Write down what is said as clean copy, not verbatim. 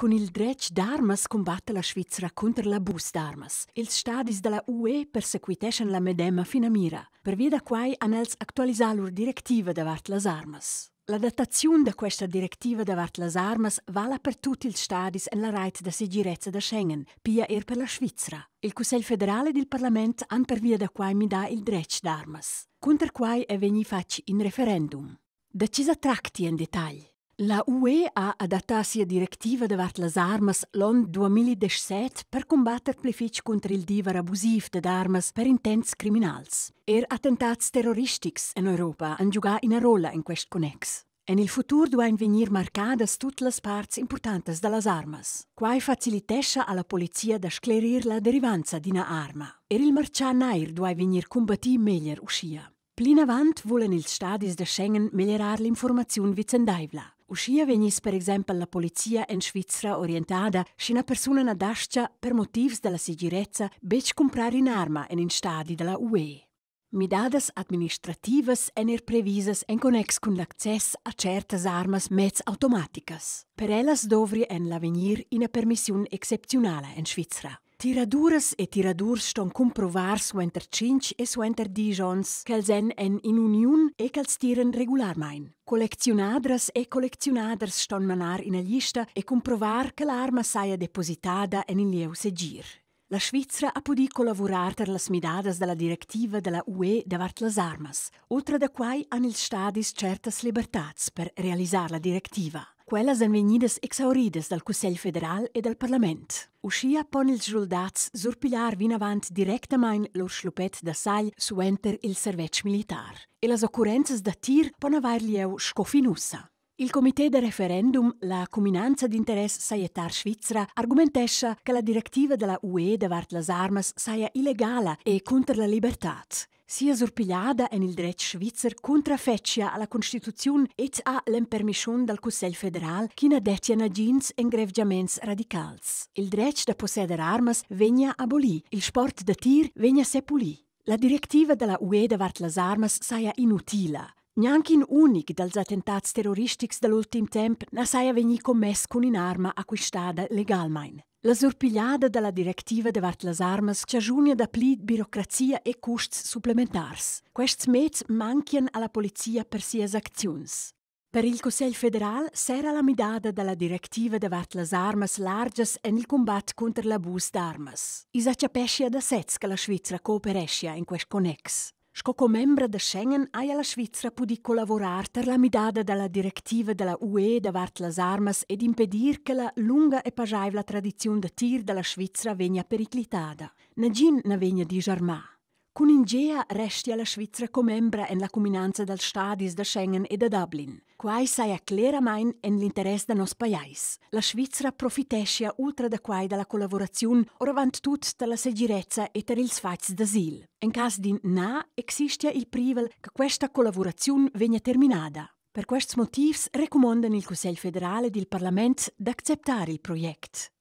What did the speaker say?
Cun il dretg d'armas cumbatta la Svizra cunter l'abus d'armas. Ils stadis da la UE persequiteschan la medema finamira. Pervia da quai han els actualisà lur directiva davart las armas. L'adattaziun da questa directiva davart las armas vala per tut ils stadis en la rait da segirezza da Schengen, pia er per la Svizra. Il Cussegl federal ed il parlament han pervia da quai midà il dretg d'armas. Cunter quai è vegnì fatg in referendum. Da tgi sa tracti en detagl? La UE ha adattà sia directiva davart las armas l'onn 2017 per cumbatter pli fitg cunter il diever abusiv dad armas per intents criminals. Er attentats terroristics en Europa han giugà ina rolla en quest connex. En il futur duain vegnir marcadas tut las parts impurtantas da las armas. Quai facilitescha a la polizia da sclerir la derivanza d'ina arma. Er il martgà nair duai vegnir cumbattì meglier uschia. Plinavant vulan ils stadis da Schengen meglierar l'infurmaziun vicendaivla. Uschia vegniss per exempel la polizia en Svizra orientada, sch'ina persuna na dastga per motivs da la segirezza betg cumprar in'arma en in stadi da la UE. Midadas administrativas èn er previsas en connex cun l'access a tschertas armas mez automaticas. Per ellas dovri en l'avegnir ina permissiun excepziunala en Svizra. Tiraduras e tiradurs ston cumprovar suenter tschintg e suenter diesch onns ch'els èn en in'uniun e ch'els tiran regularmain. Collecziunadras e collecziunaders ston manar ina glista e cumprovar che l'arma saja depositada en in lieu segir. La Svizra ha pudì collavurar tar las midadas da la directiva da la UE davart las armas. Ultra da quai han ils stadis tschertas libertads per realisar la directiva. Quellas èn vegnidas exauridas dal Cussegl federal e dal parlament. Uschia pon ils schuldats surpigliar vinavant directamain lur schluppet d'assagl suenter il servetsch militar. E las occurrenzas da tir pon avair lieu sco fin ussa. Il comité da referendum, la cuminanza d'interess sajettar svizra, argumentescha che la directiva da la UE davart las armas saja illegala e cunter la libertad. Sia surpigliada en il dretg svizzer cuntrafetschia a la constituziun ed a l'empermischun dal Cussegl federal ch'i na dettia nagins engrevgiaments radicals. Il dretg da posseder armas vegnia abolì, il sport da tir vegnia sepulì. La directiva da la UE davart las armas saja inutila. Gnanc in unic dals attentats terroristics da l'ultim temp na saja vegnì commess cun in'arma acquistada legalmain. La surpigliada da la directiva davart las armas chaschunia dapli birocrazia e custs supplementars. Quests meds manchian a la polizia per sias acziuns. Per il Cussegl federal serra la midada da la directiva davart las armas largias en il cumbat cunter l'abus d'armas. I sa chapeschia da sez che la Svizra coopereschia en quest connex. Sco commembra da Schengen haja la Svizra pudì collavurar tar la midada da la directiva da la UE davart las armas ed impedir che la lunga e paschaivla tradiziun da tir da la Svizra vegnia periclitada. Nagin na vegnia disarmà. Cun in gea restia la Svizra commembra en la cuminanza dals stadis da Schengen e da Dublin. Quai saja cleramain en l'interess da noss pajais. La Svizra profiteschia ultra da quai da la collavuraziun oravant tut da la segirezza e tar ils fatgs d'asil. En cas d'in na existia il privel che questa collavuraziun vegnia terminada. Per quests motivs recumondan il Cussegl federal ed il parlament d'acceptar il project.